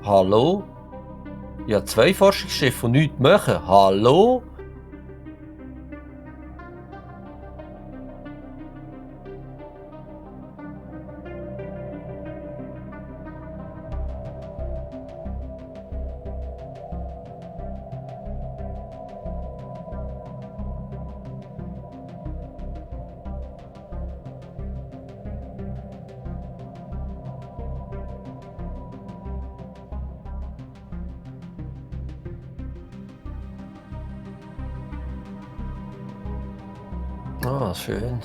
Hallo? Ja, 2 Forschungsschiffe, die nichts machen. Hallo? Ah, schön.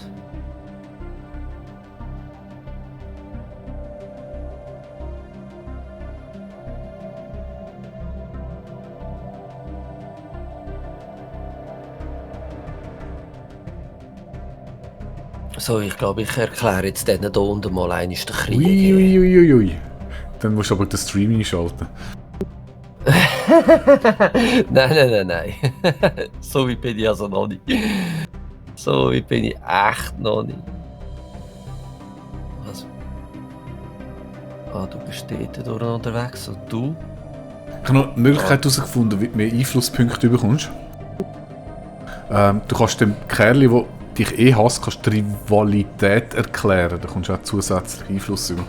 So, ich glaube, ich erkläre jetzt denen hier unten mal einmal den Krieg. Uiuiuiui. Dann musst du aber den Stream einschalten. Nein. So weit bin ich also noch nicht. So weit bin ich echt noch nicht. Also. Ah, du bist dort durch unterwegs und du? Ich habe noch eine Möglichkeit herausgefunden, wie du mehr Einflusspunkte bekommst. Du kannst dem Kerl, der dich hasst, kannst die Rivalität erklären. Da kommst du auch zusätzlichen Einfluss über.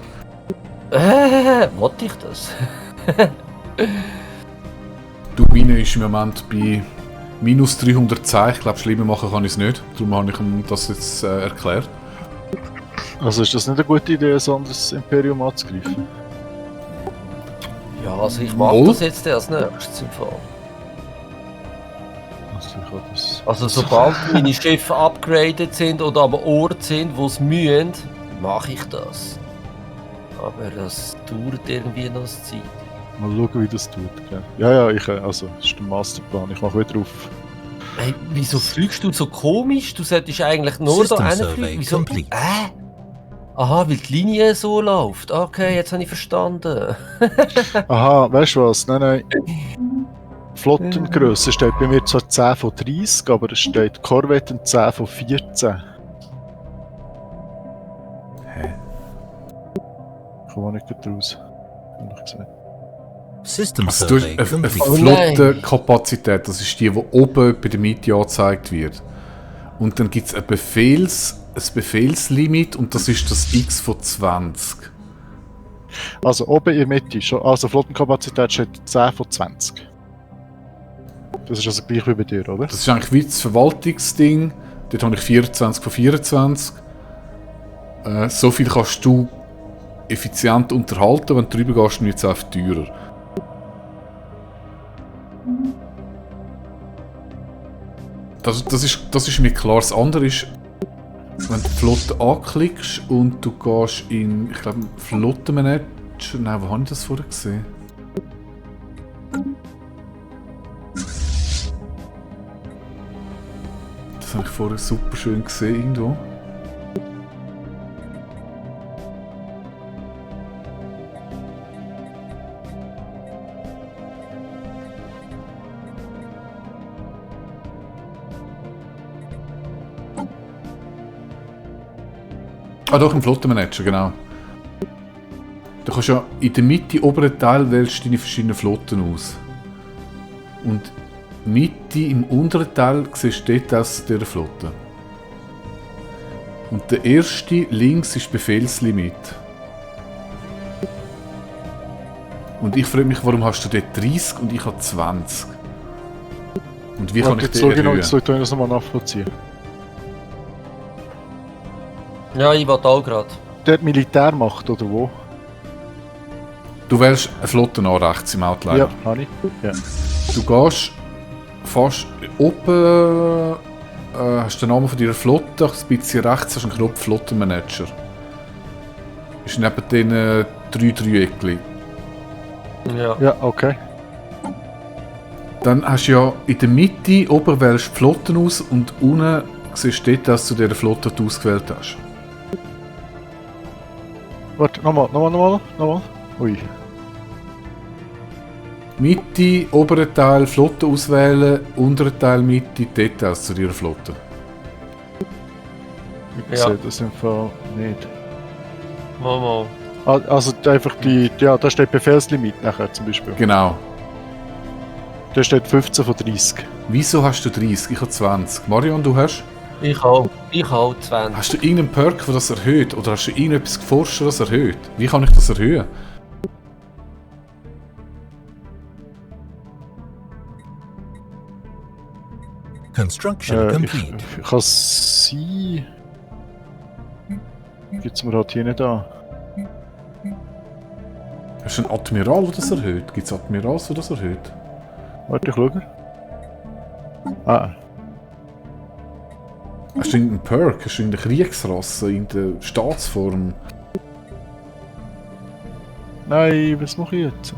Wollte ich das? Du, meine ist im Moment bei minus 310. Ich glaube, schlimmer machen kann ich es nicht. Darum habe ich ihm das jetzt erklärt. Also ist das nicht eine gute Idee, ein anderes Imperium anzugreifen? Ja, also ich mache das jetzt als nächstes im Fall. Also, ich habe das... Also sobald meine Schiffe upgraded sind oder aber Orte sind, wo es mühen, mache ich das. Aber das dauert irgendwie noch eine Zeit. Mal schauen, wie das tut. Ja, also, das ist der Masterplan. Ich mache wieder auf. Hey, wieso fliegst du so komisch? Du solltest eigentlich nur da reinfliegen. Wieso? Aha, weil die Linie so läuft. Okay, jetzt habe ich verstanden. Aha, weißt du was? Nein. Flottengröße steht bei mir zwar 10 von 30, aber es steht Korvetten 10 von 14. Hä? Ich komme auch nicht gut raus. Ehrlich gesagt. System Also du survey hast eine complete. Flottenkapazität, das ist die oben bei der Miete angezeigt wird. Und dann gibt es ein Befehlslimit und das ist das X von 20. Also oben in der Mitte, also Flottenkapazität steht 10 von 20. Das ist also gleich wie bei dir, oder? Das ist eigentlich wie das Verwaltungsding. Dort habe ich 24 von 24. So viel kannst du effizient unterhalten, wenn du drüber gehst, wird es einfach teurer. Das ist mir klar. Das andere ist, wenn du die Flotte anklickst und du gehst in, ich glaube, Flottenmanager. Nein, wo habe ich das vorher gesehen? Das habe ich vorher super schön gesehen irgendwo. Ah doch, im Flottenmanager, genau. Du kannst ja in der Mitte, oberen Teil, wählst du deine verschiedenen Flotten aus. Und Mitte im unteren Teil siehst du Details dieser Flotte. Und der erste links ist Befehlslimit. Und ich frage mich, warum hast du dort 30 und ich habe 20? Und wie kann ich den erhöhen? Jetzt soll ich das nochmal nachvollziehen. Ja, ich wollte auch gerade. Der Militärmacht, oder wo? Du wählst eine Flotte an rechts im Outliner. Ja, habe ich. Ja. Du gehst fast oben, hast den Namen von deiner Flotte, ein bisschen rechts hast du einen Knopf Flottenmanager. Ist neben den 3 Dreieckchen. Ja. Ja, okay. Dann hast du ja in der Mitte, oben wählst du die Flotten aus und unten siehst du dort, dass du dieser Flotte die du ausgewählt hast. Warte, nochmal. Ui. Mitte, oberen Teil Flotte auswählen, unteren Teil Mitte, Details zu deiner Flotte. Ich sehe das im Fall nicht. Mal. Also einfach da steht Befehlslimit nachher zum Beispiel. Genau. Da steht 15 von 30. Wieso hast du 30? Ich habe 20. Marion, du hast? Ich auch 20. Hast du irgendeinen Perk, der das erhöht? Oder hast du irgendetwas geforscht, das erhöht? Wie kann ich das erhöhen? Construction complete. Ich kann sie. Gibt's mir halt hier nicht an. Hast du einen Admiral, der das erhöht? Gibt es Admirals, der das erhöht? Warte, ich schaue. Ah, Hast du irgendeinen Perk? Hast du irgendeine Kriegsrasse, irgendeine Staatsform? nein, was mache ich jetzt?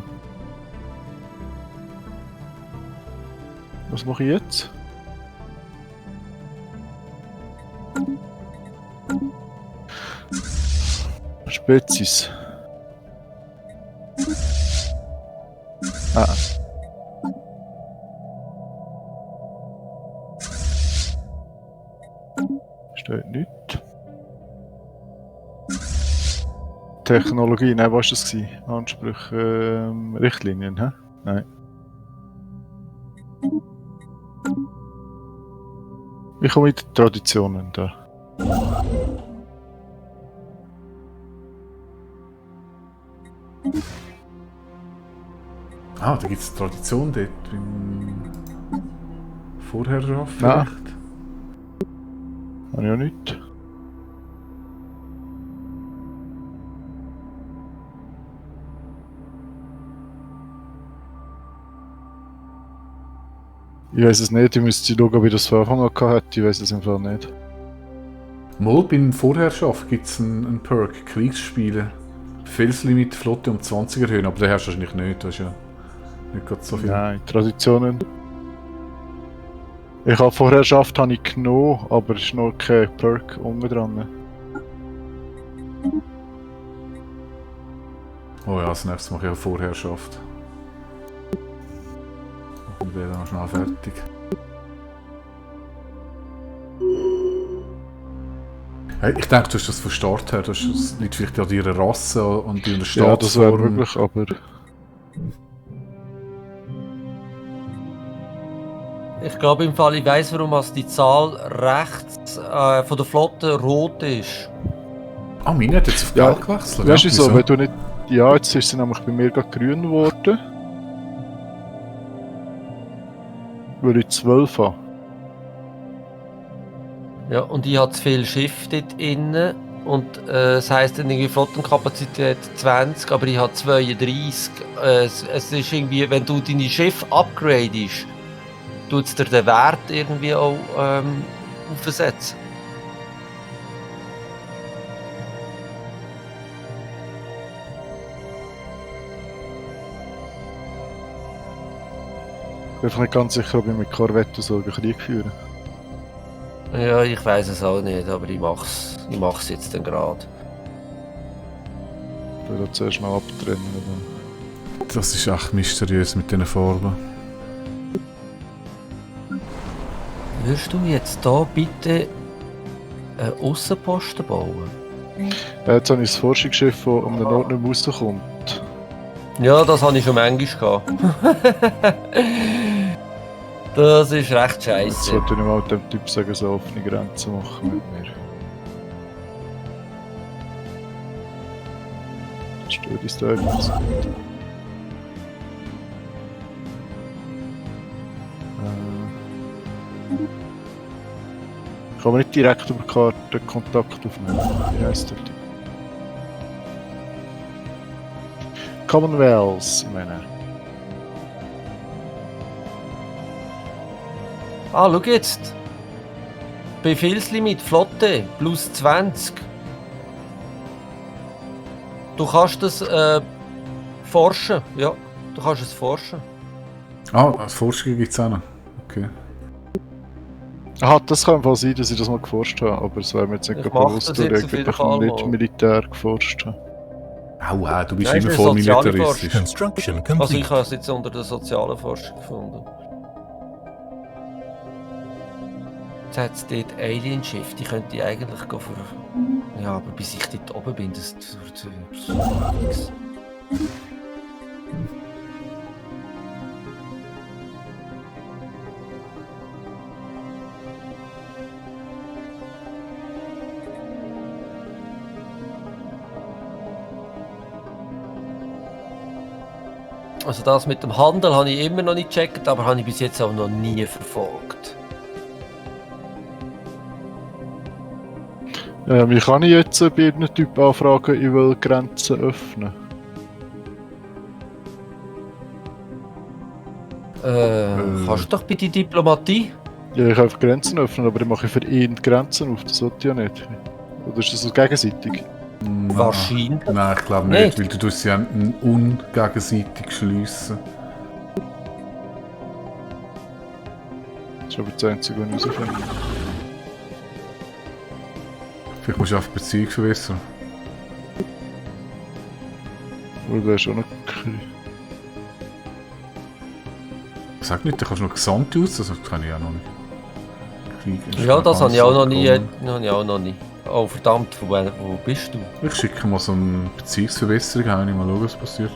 Was mache ich jetzt? Spezies. Ah. Steht nicht. Technologie, nein, was war das gewesen? Ansprüche, Richtlinien, hä? Nein. Ich komme mit den Traditionen da. Ah, da gibt es Tradition dort beim Vorherrschaft Nein. vielleicht? Habe ich ja nicht. Ich weiß es nicht, ich müsste schauen, ob ich das von Anfang an hatte. Ich weiß es einfach nicht. Mal beim Vorherrschaft gibt es einen Perk, Kriegsspiele. Befehlslimit Flotte um 20 erhöhen, aber den hast du wahrscheinlich nicht, das ist ja nicht gerade so viel. Nein, Traditionen. Ich habe Vorherrschaft habe ich genommen, aber es ist noch kein Perk unten dran. Oh ja, als nächstes mache ich eine Vorherrschaft. Und wäre dann schnell fertig. Hey, ich denke, du hast das von Start her, das liegt vielleicht an deiner Rasse und deiner Staatsform. Ja, das wäre möglich, aber... Ich glaube im Fall, ich weiss, warum die Zahl rechts von der Flotte rot ist. Ah, meine hat jetzt auf Ja, Geld gewechselt. weißt du ja, so, wieso? wenn du nicht... Ja, jetzt ist sie nämlich bei mir gerade grün geworden. Weil ich 12 habe. Ja, und ich habe zu viel Schiff dort innen. Und das heisst dann irgendwie Flottenkapazität 20, aber ich habe 32. Es ist irgendwie, wenn du deine Schiffe upgradest, tut es dir den Wert irgendwie auch aufsetzen. Ich bin einfach nicht ganz sicher, ob ich mit Korvetten so einen Krieg führen. Ja, ich weiß es auch nicht, aber ich mach's jetzt dann gerade. Ich will das zuerst mal abtrennen. Oder? Das ist echt mysteriös mit diesen Farben. Würdest du jetzt da bitte einen Aussenposten bauen? Jetzt habe ich das Forschungsschiff, das um den Ort nicht mehr rauskommt. Ja, das habe ich schon manchmal gehabt. Das ist recht Jetzt scheiße. sollte ich mal dem Typ sagen, so offene Grenzen machen mit mir. Das stört uns da etwas. Kann man nicht direkt über die Karte Kontakt aufnehmen? Wie heisst der Typ? Commonwealth, ich meine. Ah, schau jetzt. Befehlslimit Flotte plus 20. Du kannst das forschen. Ja, du kannst es forschen. Ah, als Forschung gibt es auch noch. Okay. Aha, das kann wohl sein, dass ich das mal geforscht habe, aber es wäre mir jetzt nicht Ich gerade mach bewusst, das weil jetzt ich auf jeden wirklich Fall nicht mal. Militär geforscht habe. Au, du bist Nein, immer ist voll eine soziale militaristisch. Construction Also complete. ich habe es jetzt unter der sozialen Forschung gefunden. Jetzt hat es dort Alien-Schiff, die könnte ich eigentlich für Ja, aber bis ich dort oben bin, das dauert nichts. Also das mit dem Handel habe ich immer noch nicht gecheckt, aber habe ich bis jetzt auch noch nie verfolgt. Wie kann ich jetzt bei einem Typ anfragen, ich will Grenzen öffnen? Kannst du doch bei die Diplomatie? Ja, ich kann einfach Grenzen öffnen, aber ich mache für ihn die Grenzen auf, das sollte ja nicht. Oder ist das so gegenseitig? Wahrscheinlich. Nein, ich glaube nicht, weil du tust ja ungegenseitig schliessen. Das ist aber das Einzige, was ich herausfinde. Vielleicht musst du einfach Beziehung verbessern. Oder das ist auch noch Sag nicht, da kannst du noch Gesandte aus, das kann ich auch noch nicht. Krieg ist Ja, noch das habe ganz ich auch noch nie. angekommen. Oh verdammt, wo bist du? Ich schicke mal so eine Beziehungsverbesserung ein, mal schauen, was passiert.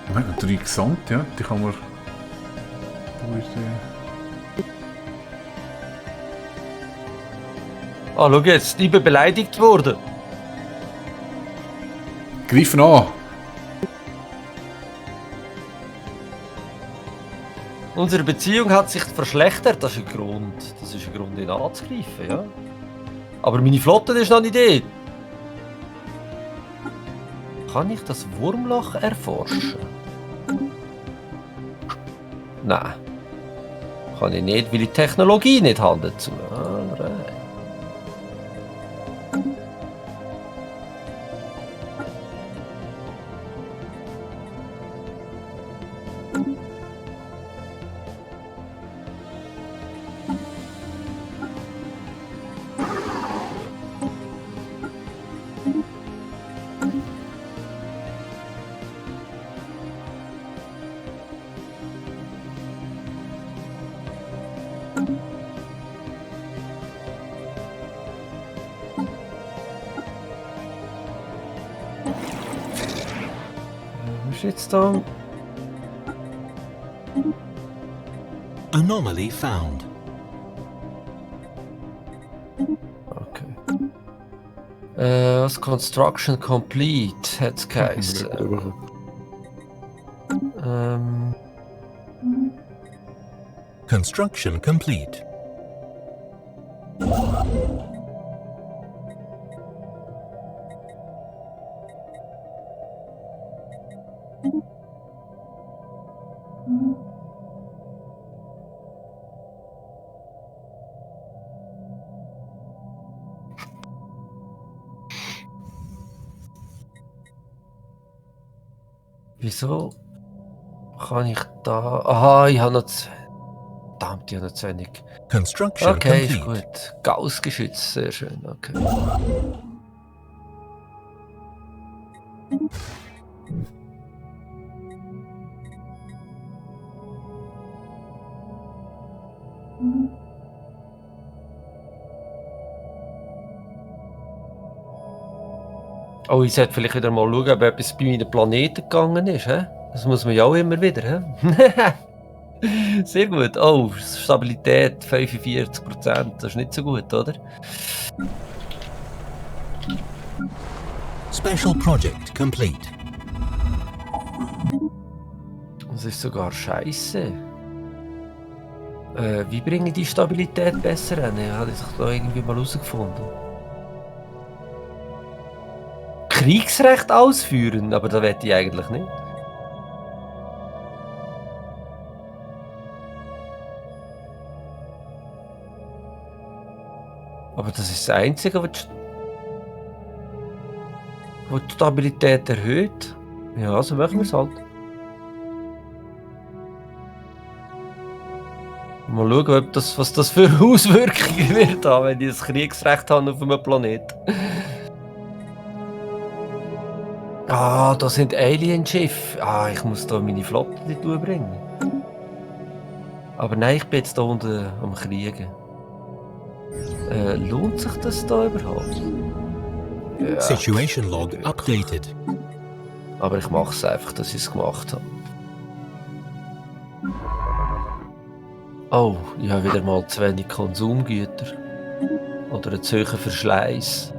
Wir haben noch 3 Gesandte, ja, die kann man... Wo ist der? Ah, schau jetzt, ich bin beleidigt worden. Greifen an! Unsere Beziehung hat sich verschlechtert, das ist ein Grund. Das ist ein Grund, ihn anzugreifen, ja. Aber meine Flotte ist noch nicht dort. Kann ich das Wurmloch erforschen? Nein. Kann ich nicht, weil ich die Technologie nicht habe dazu. Alright. Was ist jetzt da? Anomaly found. Okay. Was Construction complete hat's geheißen. Construction complete. Wieso kann ich da... Aha, ich habe noch zu... Verdammt, ich habe noch zu wenig. Construction Okay, ist complete. gut. Gaussgeschütz, sehr schön, okay. Oh, ich sollte vielleicht wieder mal schauen, ob etwas bei meinen Planeten gegangen ist. He? Das muss man ja auch immer wieder. He? Sehr gut. Oh, Stabilität 45%. Das ist nicht so gut, oder? Special project complete. Das ist sogar scheiße. Wie bringe ich die Stabilität besser an? Habe ich da irgendwie mal herausgefunden. Kriegsrecht ausführen, aber das wette ich eigentlich nicht. Aber das ist das Einzige, was die Stabilität erhöht. Ja, also machen wir es halt. Mal schauen, was das für Auswirkungen wird haben, wenn ich das Kriegsrecht habe auf einem Planeten. Ah, da sind Alien-Schiffe. Ah, ich muss da meine Flotte nicht bringen. Aber nein, ich bin jetzt da unten am Kriegen. Lohnt sich das da überhaupt? Ja, Situation log updated. aber ich mache es einfach, dass ich es gemacht habe. Oh, ich habe wieder mal zu wenig Konsumgüter. Oder einen zu hohen Verschleiß.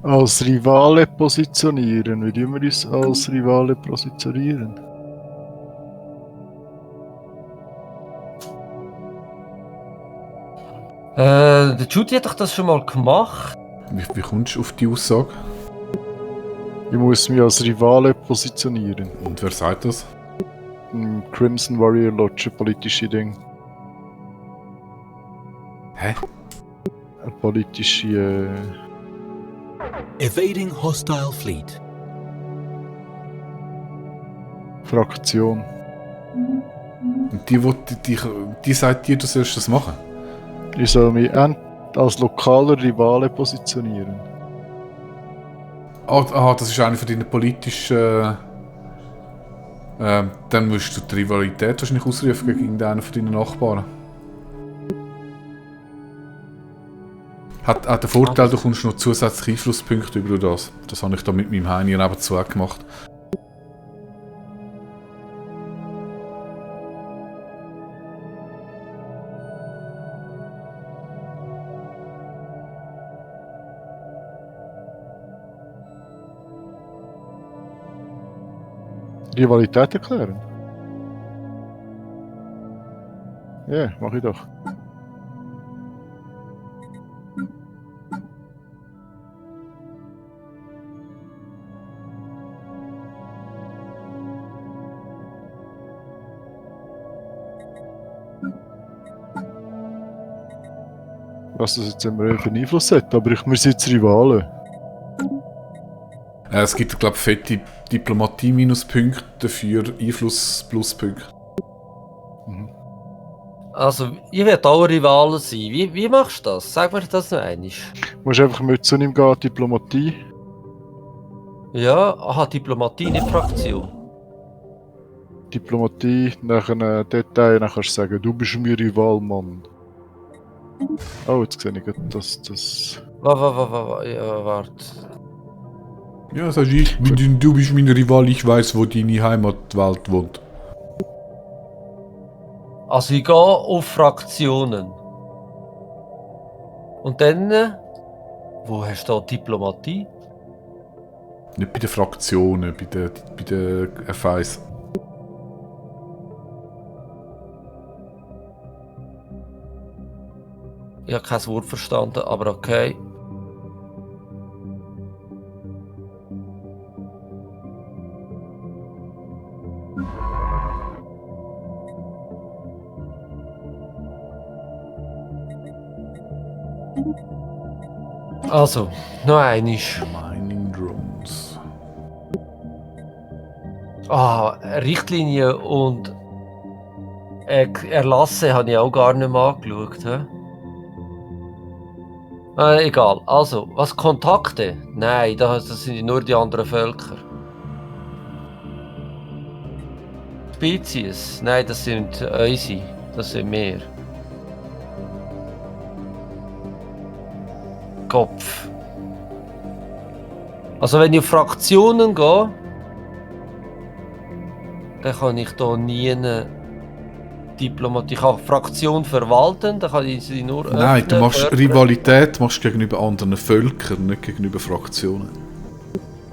Als Rivale positionieren. Wie tun wir uns als Rivale positionieren? Der Judy hat doch das schon mal gemacht. Wie kommst du auf die Aussage? Ich muss mich als Rivale positionieren. Und wer sagt das? Im Crimson Warrior Lodge, ein politische Ding. Hä? Eine politische. Evading hostile fleet. Fraktion. Und die sagt dir, du sollst das machen? Ich soll mich als lokaler Rivale positionieren. Ah, das ist eine von deinen politischen... dann musst du die Rivalität wahrscheinlich ausrufen gegen einen von deinen Nachbarn. Hat den Vorteil, du kommst noch zusätzliche Einflusspunkte über das. Das habe ich da mit meinem Heini nebenzu auch gemacht. Rivalität erklären? Ja, mach ich doch. Was das jetzt immer für einen Einfluss hat, aber wir sind jetzt Rivalen. Es gibt, glaube ich, fette Diplomatie-Minuspunkte für Einfluss-Pluspunkte. Also, ich werde auch Rivalen sein. Wie machst du das? Sag mir das noch einmal. Du musst einfach mit zu ihm gehen, Diplomatie. Ja, aha, Diplomatie, nicht Fraktion. Diplomatie, nach einem Detail, dann kannst du sagen, du bist mein Rival, Mann. Oh, jetzt sehe ich gerade, dass das... Ja, warte. Ja, sag ich, du bist mein Rival, ich weiß, wo deine Heimatwelt wohnt. Also, ich gehe auf Fraktionen. Und dann... Wo hast du da Diplomatie? Nicht bei den Fraktionen, bei den F1. Ich habe kein Wort verstanden, aber okay. Also, noch einiges. Mining Drones. Richtlinien und Erlasse habe ich auch gar nicht mehr angeschaut. He? Egal. Also, was Kontakte? Nein, das sind nur die anderen Völker. Spezies? Nein, das sind unsere. Das sind wir. Kopf. Also wenn ich auf Fraktionen gehe, dann kann ich da nie eine Diplomatie. Ich kann Fraktion verwalten, dann kann ich sie nur Nein, du öffnen, machst fördern. Rivalität machst gegenüber anderen Völkern, nicht gegenüber Fraktionen.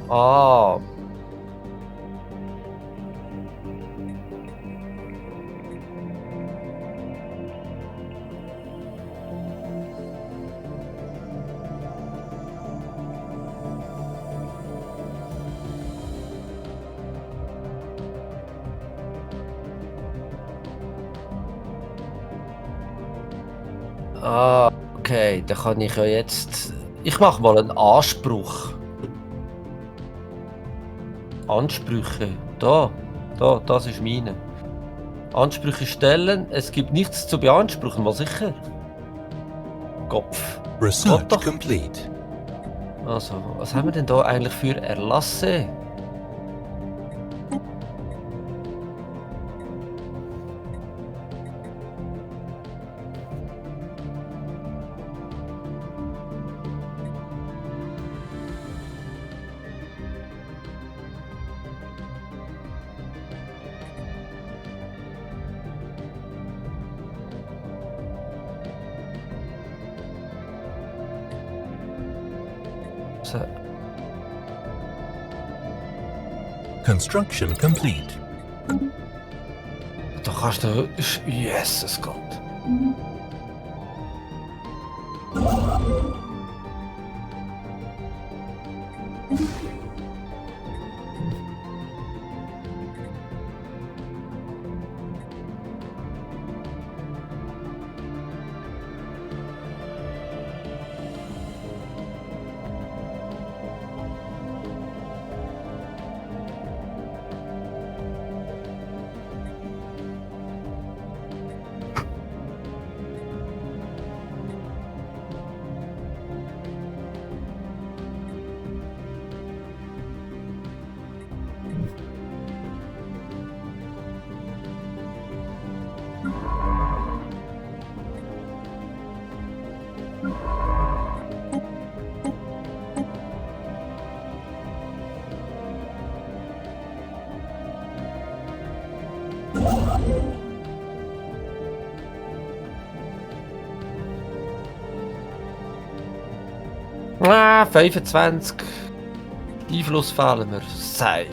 Ah. Ah, okay, dann kann ich ja jetzt... Ich mache mal einen Anspruch. Ansprüche. Da, das ist meine. Ansprüche stellen. Es gibt nichts zu beanspruchen, mal sicher. Kopf. Research Doch. complete. Also, was haben wir denn da eigentlich für Erlasse? So. Construction complete. Da kannst du... Jesus Gott. Ah, 25. Einfluss fehlen mir. Seich.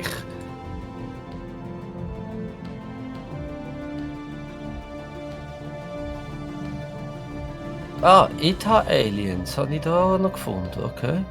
Ah, Ita Aliens habe ich da noch gefunden, okay.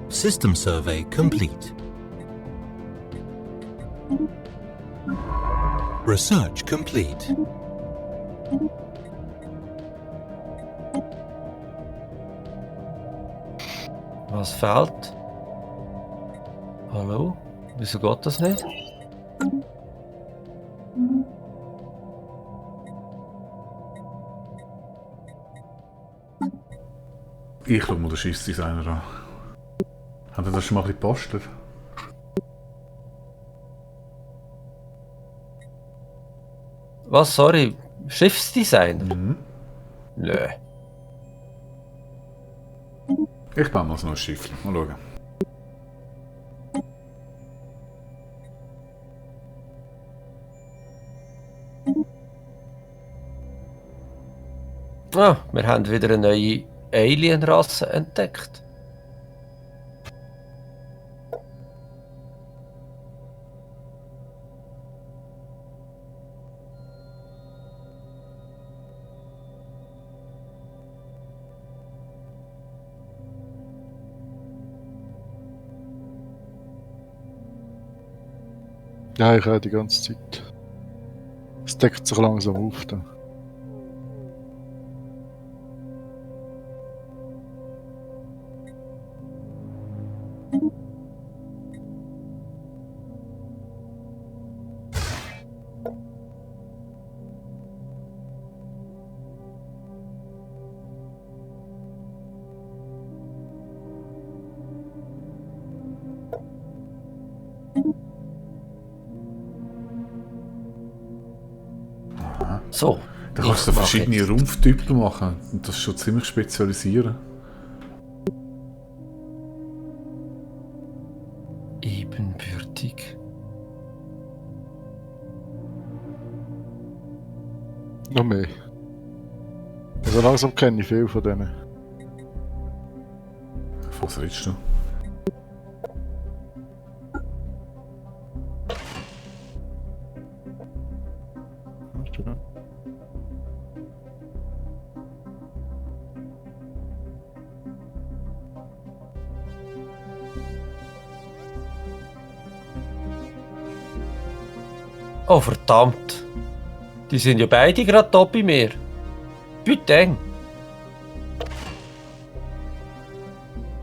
System survey complete. Research complete. Was fehlt? Hallo? Wieso geht das nicht? Ich schaue mal den Schiffsdesigner an. Hat er das schon mal ein bisschen gepostet? Was, sorry? Schiffsdesigner? Mhm. Nö. Ich baue mal so ein Schiff. Mal schauen. Ah, wir haben wieder eine neue Alien-Rasse entdeckt. Ja, ich höre die ganze Zeit. Es deckt sich langsam auf da. So. Da kannst du Ich mache verschiedene jetzt- Rumpftypen machen und das schon ziemlich spezialisieren. Ebenbürtig. Noch mehr. Also langsam kenne ich viel von denen. Was redest du? Oh, verdammt. Die sind ja beide gerade da bei mir. Bitte.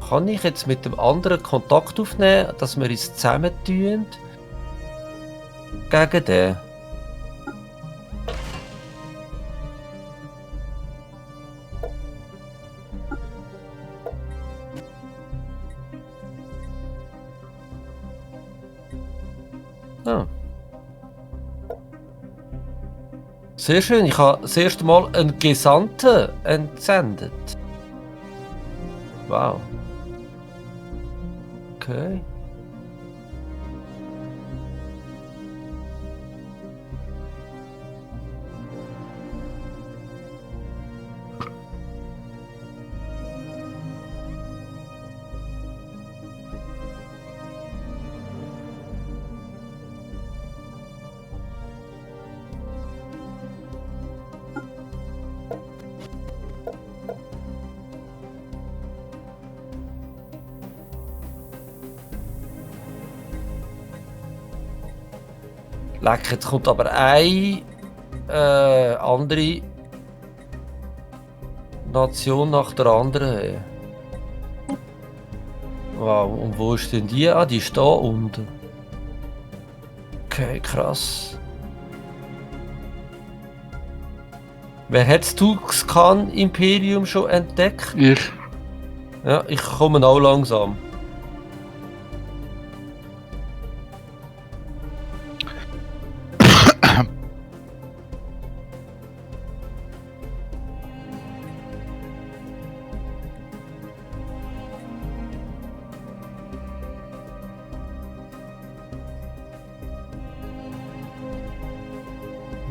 Kann ich jetzt mit dem anderen Kontakt aufnehmen, dass wir uns zusammentun? Gegen den? Ah. Sehr schön, ich habe das erste Mal einen Gesandten entsendet. Wow. Okay. Leck, jetzt kommt aber eine andere Nation nach der anderen her. Wow, und wo ist denn die? Ah, die ist da unten. Okay, krass. Wer hat das Tuxkan Imperium schon entdeckt? Ich. Ja, ich komme auch langsam.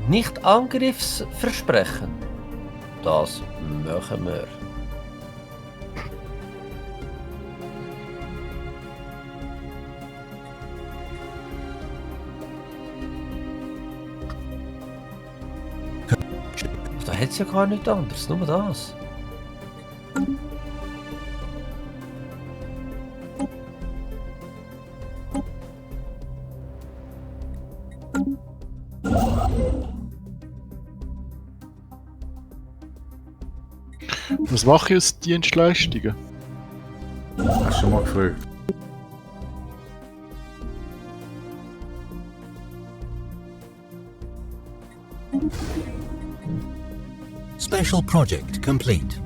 Nicht Angriffsversprechen. Das machen wir. Da hat es ja gar nichts anderes, nur das. Was mache ich aus Dienstleistungen? Hast du schon mal gefragt? Special project complete.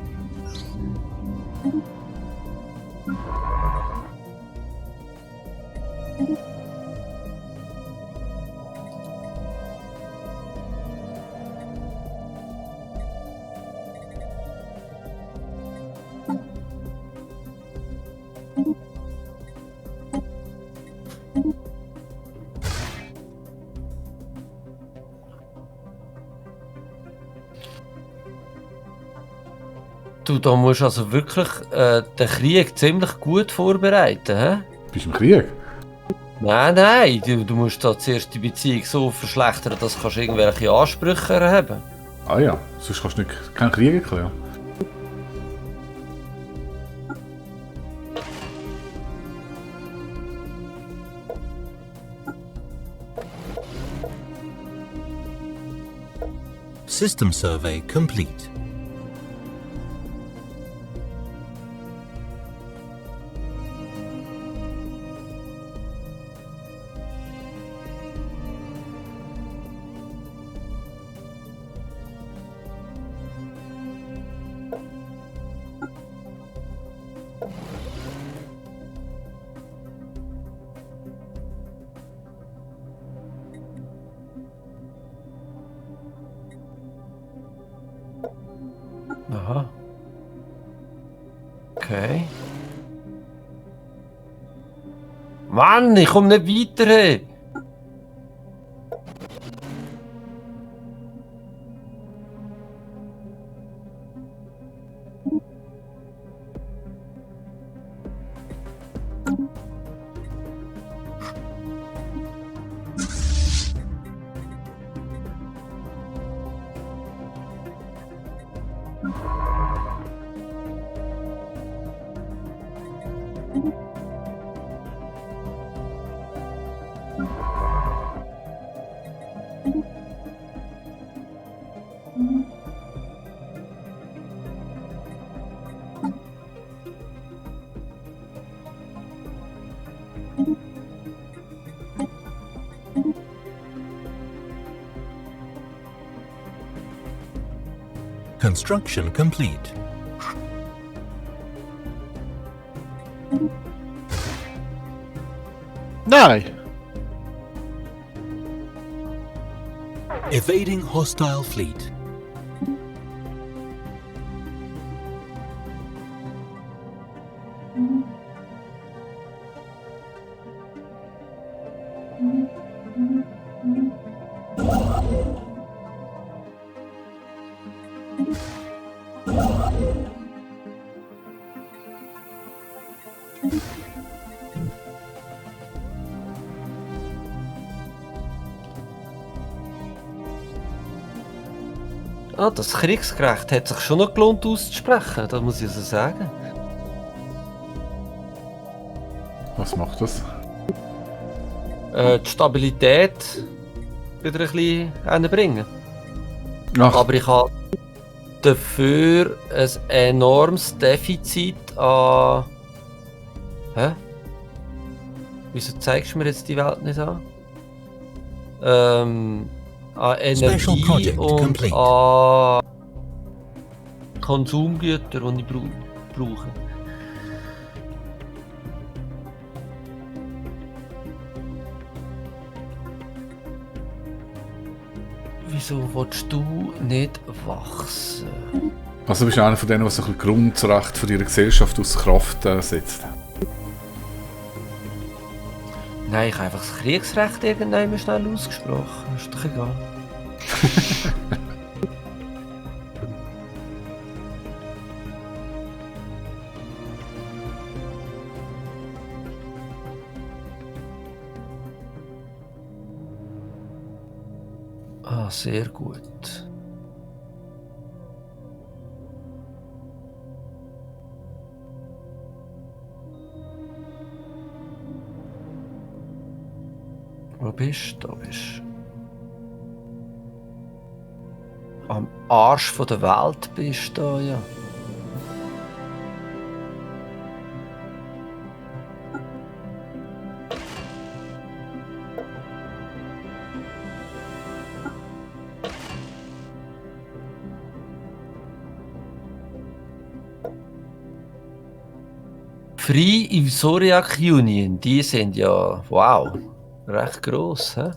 Du, da musst also wirklich den Krieg ziemlich gut vorbereiten, hä? Bist du im Krieg? Nein, du musst da zuerst die Beziehung so verschlechtern, dass du irgendwelche Ansprüche erheben. Ah ja, sonst kannst du nicht, keinen Krieg erklären. System survey complete. Okay. Mann, ich komme nicht weiter. Hey. Construction complete. Nein! Evading hostile fleet. Ah, das Kriegsgerecht hat sich schon noch gelohnt auszusprechen, das muss ich also sagen. Was macht das? Die Stabilität wieder ein bisschen hinbringen. Ach, Aber ich habe dafür ein enormes Defizit an... Hä? Wieso zeigst du mir jetzt die Welt nicht an? An Special Energie project und complete. an Konsumgüter, die ich brauche. Wieso willst du nicht wachsen? also bist du einer von denen, der so ein bisschen Grundrecht von ihrer Gesellschaft aus Kraft setzt. Nein, ich habe einfach das Kriegsrecht irgendwann schnell ausgesprochen. Ist doch egal. Ah, sehr gut. Wo bist du? Da bist du. Am Arsch von der Welt bist du da, ja. Free im Zodiac Union, die sind ja, wow, recht gross, hä?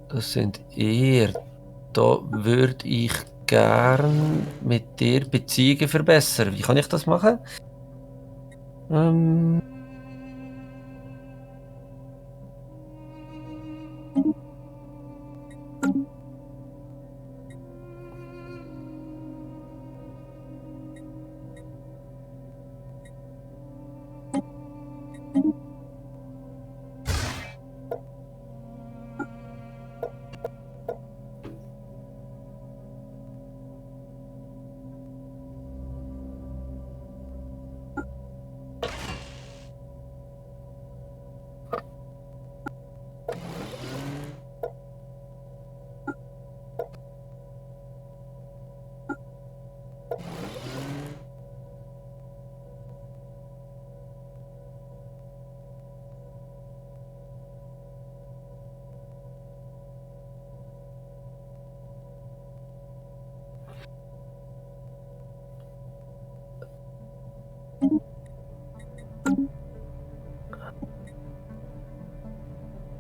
Das sind eher, da würde ich gern mit dir Beziehungen verbessern. Wie kann ich das machen?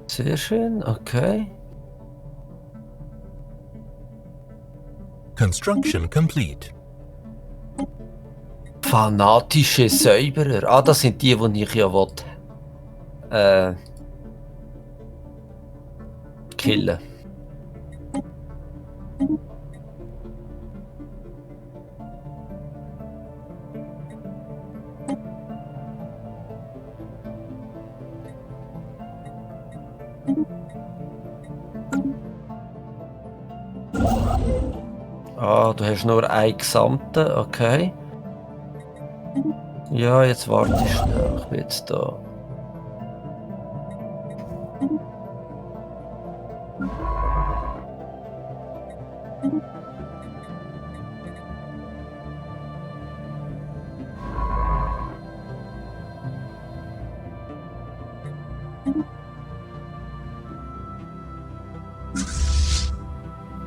Sehr schön, okay. Construction complete. Fanatische Säuberer. Ah, das sind die ich ja will. Killen. Ah, du hast nur einen Gesamten, okay. Ja, jetzt warte ich schnell, ich bin jetzt da.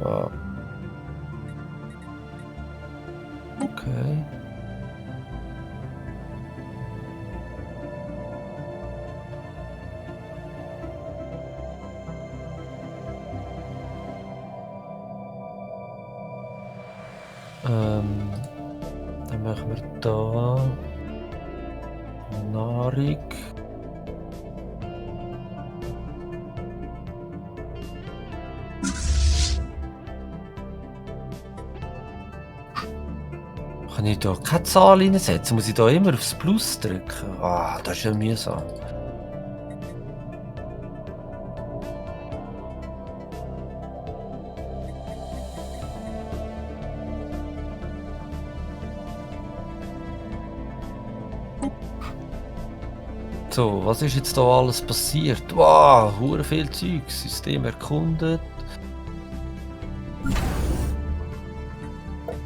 Ah. Okay. Dann machen wir da Nahrung. Kann ich da keine Zahl reinsetzen? Muss ich da immer aufs Plus drücken? Ah, das ist ja mühsam. So, was ist jetzt da alles passiert? Wow, hure viel Zeug. System erkundet.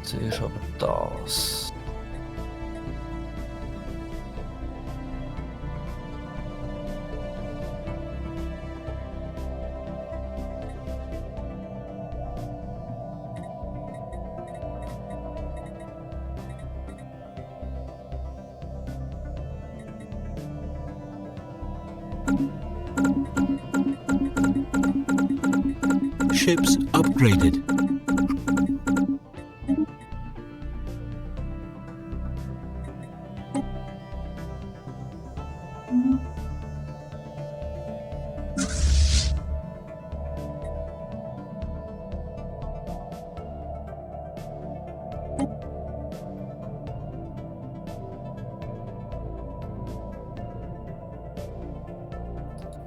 Zuerst aber das. Ships upgraded.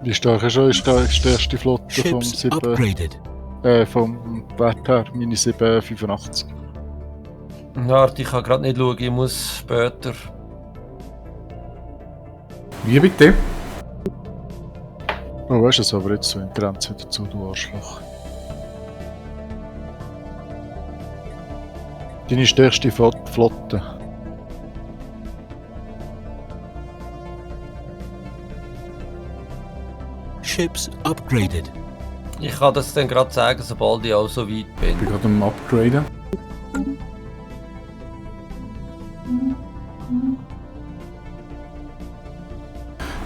Wie stark ist die erste Flotte vom Ships 7, upgraded. vom Wert her, meine 785. Warte, ich kann gerade nicht schauen, ich muss später. Wie bitte? Oh, weißt du es aber jetzt so in Grenze dazu, du Arschloch. Deine stärkste Flotte. Ships upgraded. Ich kann das dann gerade sagen, sobald ich auch so weit bin. Ich bin gerade am Upgraden.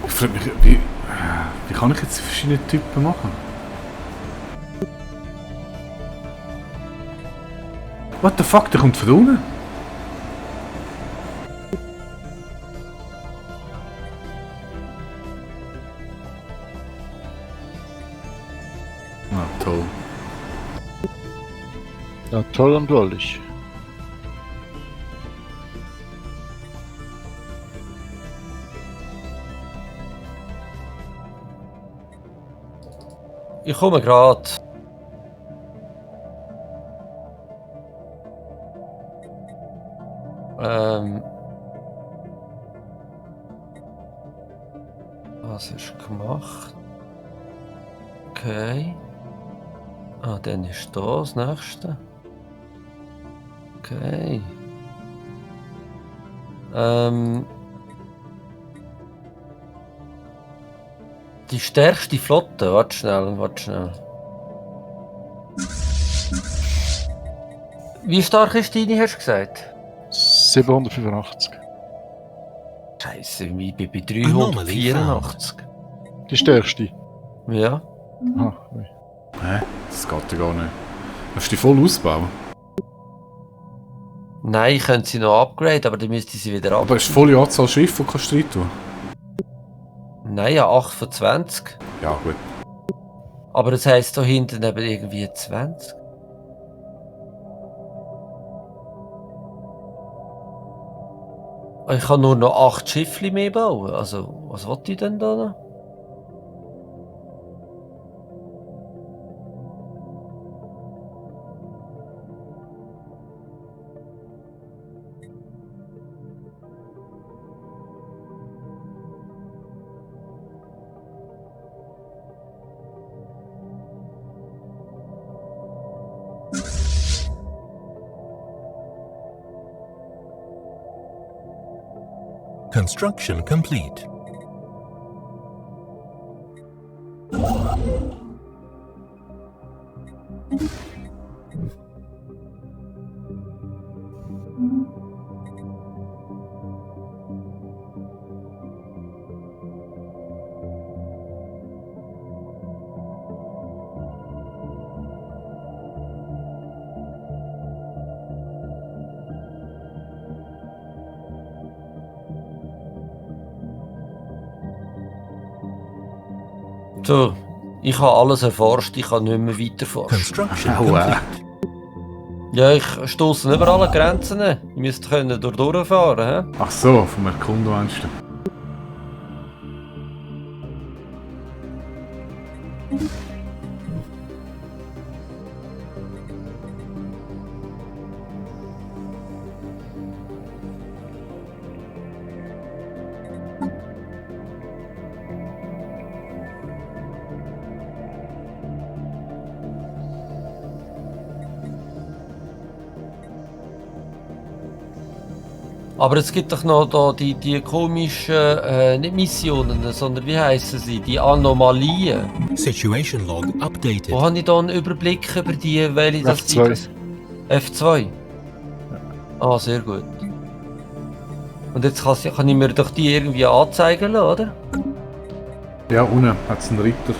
Ich frage mich, wie kann ich jetzt verschiedene Typen machen? What the fuck, der kommt von unten? Ah, toll. Ja, toll und wollig. Ich komme gerade. Was ist gemacht? Okay. Ah, dann ist da das nächste. Okay. Die stärkste Flotte, warte schnell. Wie stark ist deine, hast du gesagt? 785. Scheiße, ich bin bei 384. Die stärkste. Ja. Ah, ui. Hä? Das geht ja gar nicht. Willst du die voll ausbauen? Nein, ich könnte sie noch upgraden, aber dann müsste ich sie wieder Aber ist volle Anzahl Schiffe, die kannst du rein tun? Nein, ja, 8 von 20. Ja, gut. Aber das heisst da hinten eben irgendwie 20. Ich kann nur noch 8 Schiffli mehr bauen. Also, was wollte ich denn da noch? Construction complete. So, ich habe alles erforscht, ich kann nicht mehr weiterforschen. Construction Oh, complete. Ja, ich stoße über alle Grenzen. Ich müsste können durchfahren. He? Ach so, vom Erkunden meinst du? Aber es gibt doch noch da die komischen, nicht Missionen, sondern wie heissen sie? Die Anomalien. Situation log updated. Wo habe ich da einen Überblick über die, welche das F2. sind? F2? Ah, sehr gut. Und jetzt kann ich mir doch die irgendwie anzeigen lassen, oder? Ja, unten hat es einen Ritter.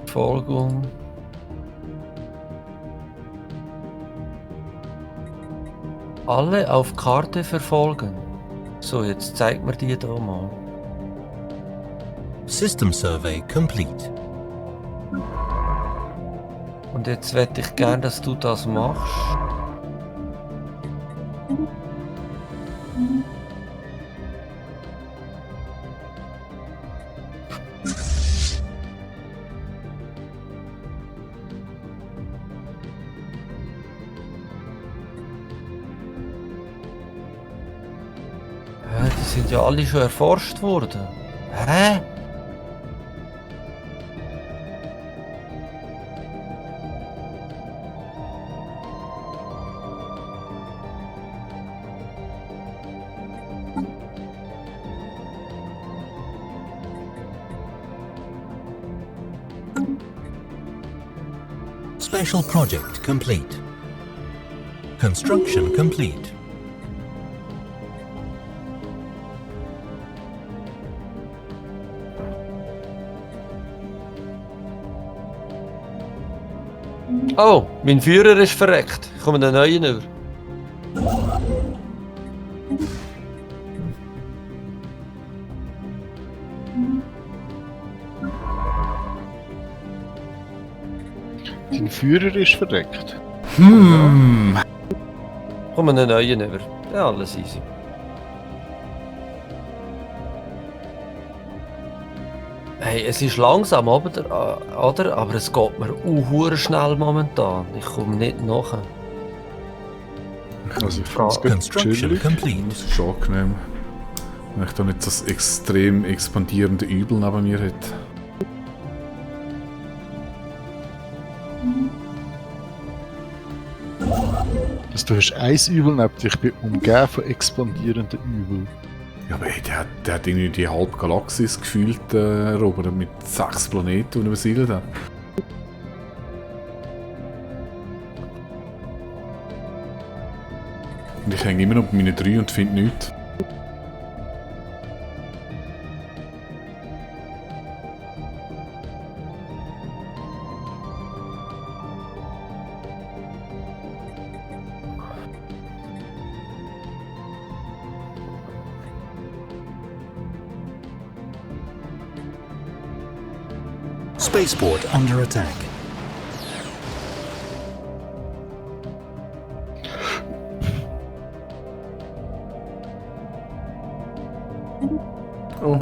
Verfolgung. Alle auf Karte verfolgen. So, jetzt zeigt mir die da mal. System survey complete. Und jetzt hätte ich gern, dass du das machst. Hä, die sind ja alle schon erforscht worden. Hä? Special project complete. Construction complete. Oh, mein Führer ist verreckt. Ich komme einen neuen über. Dein Führer ist verreckt. Ich komme einen neuen über. Ja, alles easy. Hey, es ist langsam, oder? Aber es geht mir hure schnell momentan. Ich komme nicht nach. Also ich finde es gut Construction chillig. complete. Das ist angenehm. Wenn ich da nicht das extrem expandierende Übel neben mir hätte. Also du hast ein Übel neben dir, ich bin umgeben von expandierenden Übel. Ja, aber ey, der hat irgendwie die halbe Galaxis gefühlt erobert mit 6 Planeten, die er besiedelt hat. Und ich hänge immer noch bei meinen 3 und finde nichts. Spaceport under attack. Oh,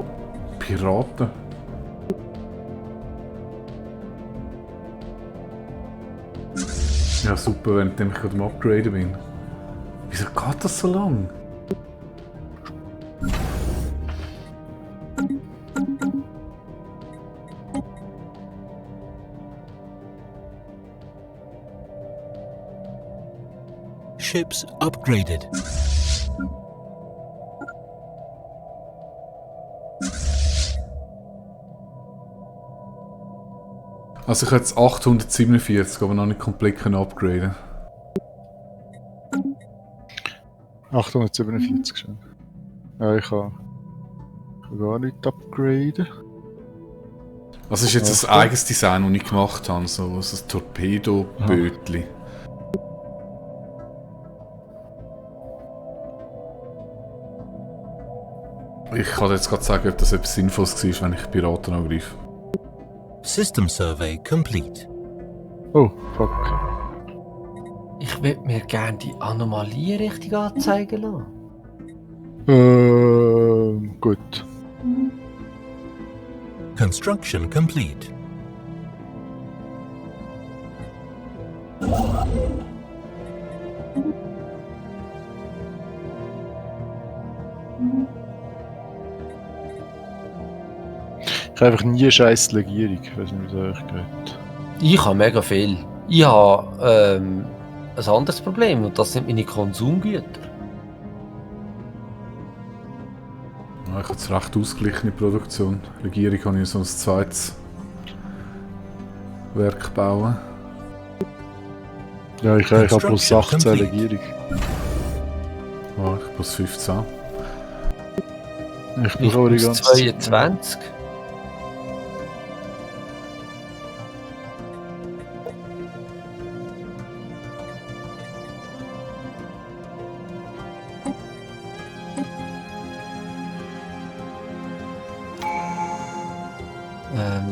Piraten. Ja, super, wenn ich gerade am Upgraden bin. Wieso geht das so lang? Ships upgraded. Also ich habe jetzt 847, aber noch nicht komplett upgraden. 847 schon. Ja, ich kann gar nicht upgraden. Also ist jetzt ein eigenes Design, das ich gemacht habe, so ein Torpedo-Bötli. Ich kann jetzt gerade sagen, ob das etwas Sinnvolles war, wenn ich Piraten angreife. System survey complete. Oh, fuck. Ich würde mir gerne die Anomalie richtig anzeigen lassen. Gut. Construction complete. Ich habe einfach nie eine scheiß Legierung. Ich weiß nicht, wie es euch geht. Ich habe mega viel. Ich habe ein anderes Problem und das sind meine Konsumgüter. Ja, ich habe jetzt recht ausgeglichene Produktion. Legierung kann ich so ein zweites Werk bauen. Ja, ich habe plus 18 Legierung. Ja, ich plus 15. Ich Ich brauche die muss ganze Zeit. 22.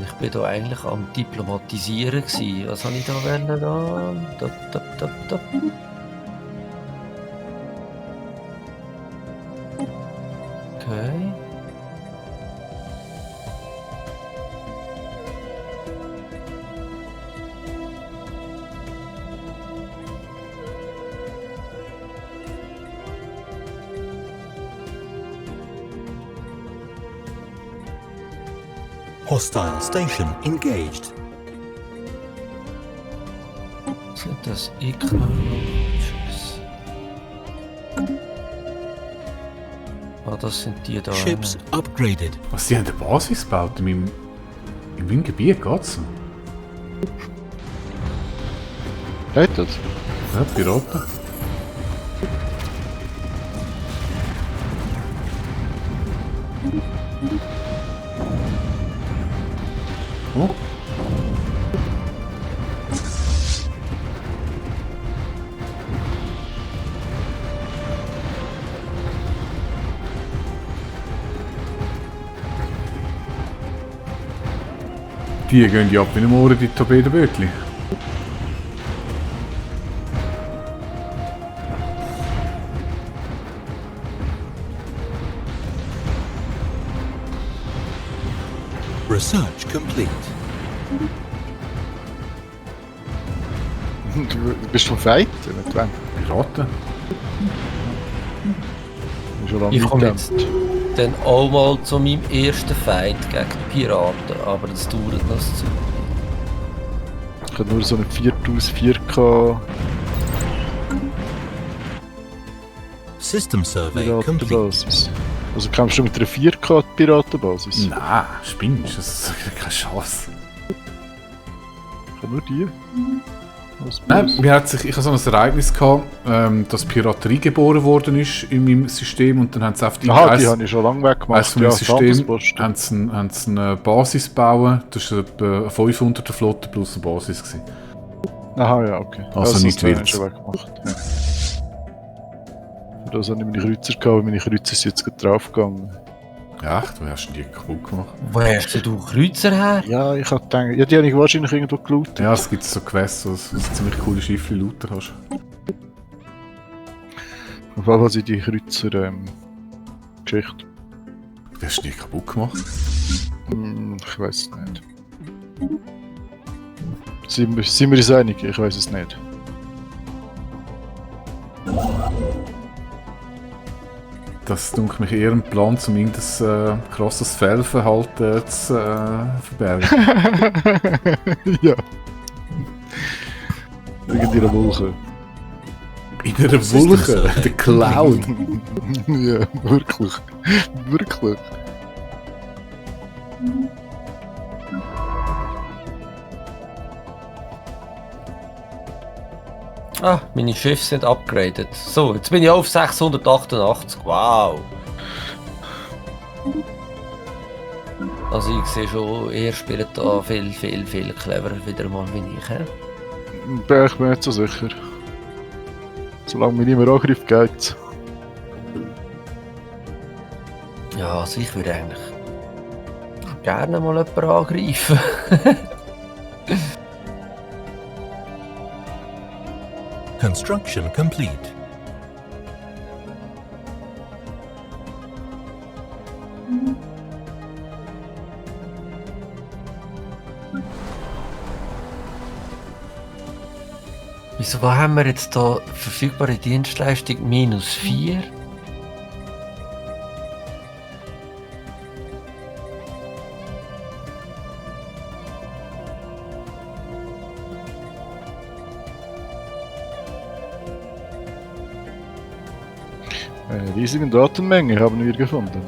Ich bin da eigentlich am Diplomatisieren gsi. Was habe ich da wollen? Da? Okay. Hostile station engaged. Sind das Acknowledges? Ah, das sind die da. Ships upgraded. Was, die haben eine Basis gebaut in meinem Gebiet, geht's noch? Geht das? Ja, Piraten. Oh. Die gehen ja ab wie ein Ohren, die Torpedenbötli. Research complete. Du bist schon weit, mit wem? Piraten? Schon lange Ich komme nicht jetzt dann auch mal zu meinem ersten Fight gegen die Piraten, aber das dauert noch zu. Ich habe nur so eine 4000 4K System survey complete. Piratenbasis. Also kämpfst du mit einer 4K Piratenbasis? Nein, spinnst du? Das ist keine Chance. Ich habe nur die. Nein, ich hatte so ein Ereignis gehabt, dass Piraterie geboren worden ist in meinem System und dann haben sie einfach die habe ich schon lange weggemacht. Von meinem System haben sie eine Basis bauen. Das war etwa eine 500er Flotte plus eine Basis gewesen. Aha, ja, okay. Also nicht wild. Schon weggemacht. Ja. Für das habe ich meine Kreuzer gehabt, und meine Kreuzer sind jetzt gerade draufgegangen. Ja, echt? Wo hast du die kaputt gemacht? Wo hast du Kreuzer her? Ja, ich habe gedacht, ja, die habe ich wahrscheinlich irgendwo gelootet. Ja, es gibt so Quests, wo du ziemlich coole Schiffe looten hast. Auf jeden Fall sind die Kreuzer Geschichte. Die hast du die kaputt gemacht? Ich weiß es nicht. Sind wir uns einig? Ich weiß es nicht. Das dunkelt mich eher ein Plan, um irgendein krasses Fehlverhalten zu verbergen. Ja. Irgendeine Wolke. In einer Wolke? Der Cloud? Ja, wirklich. Wirklich. Ah, meine Schiffe sind upgraded. So, jetzt bin ich auf 688. Wow. Also ich sehe schon, ihr spielt da viel cleverer wieder mal wie ich. He? Ich bin nicht so sicher. Solange mich niemand angreift, geht's. Ja, also ich würde eigentlich gerne mal jemanden angreifen. Construction complete. Wieso haben wir jetzt da verfügbare Dienstleistung -4? Eine riesige Datenmenge haben wir gefunden.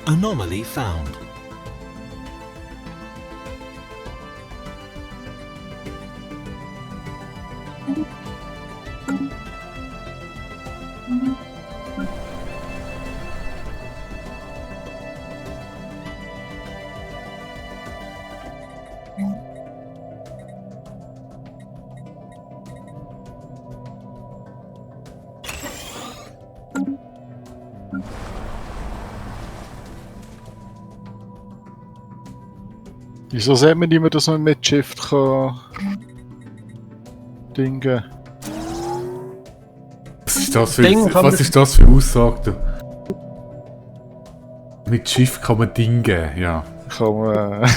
Anomaly found. Wieso sieht man nicht mehr, dass man mit Shift kann dingen? Was ist das für Aussage? Mit Schiff kann man dingen, ja. Kann man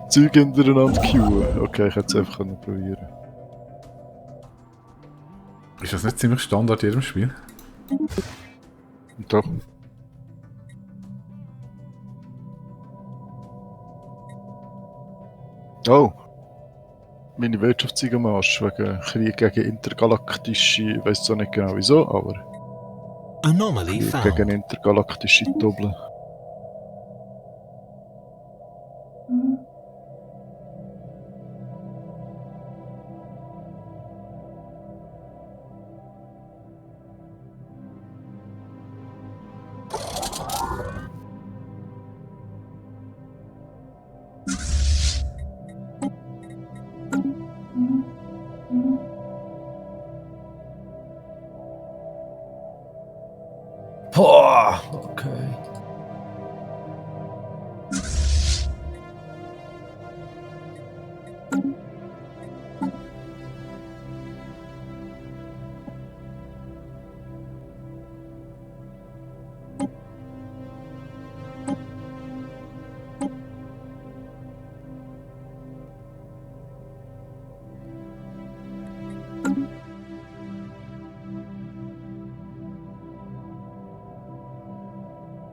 Zeug hintereinander queuen. Okay, ich hätte es einfach probieren. Ist das nicht ziemlich Standard in jedem Spiel? Doch. Oh! Meine Wirtschaft ist am Arsch wegen Krieg gegen intergalaktische, ich weiss zwar nicht genau wieso, aber Anomaly Krieg found. gegen intergalaktische Doppel.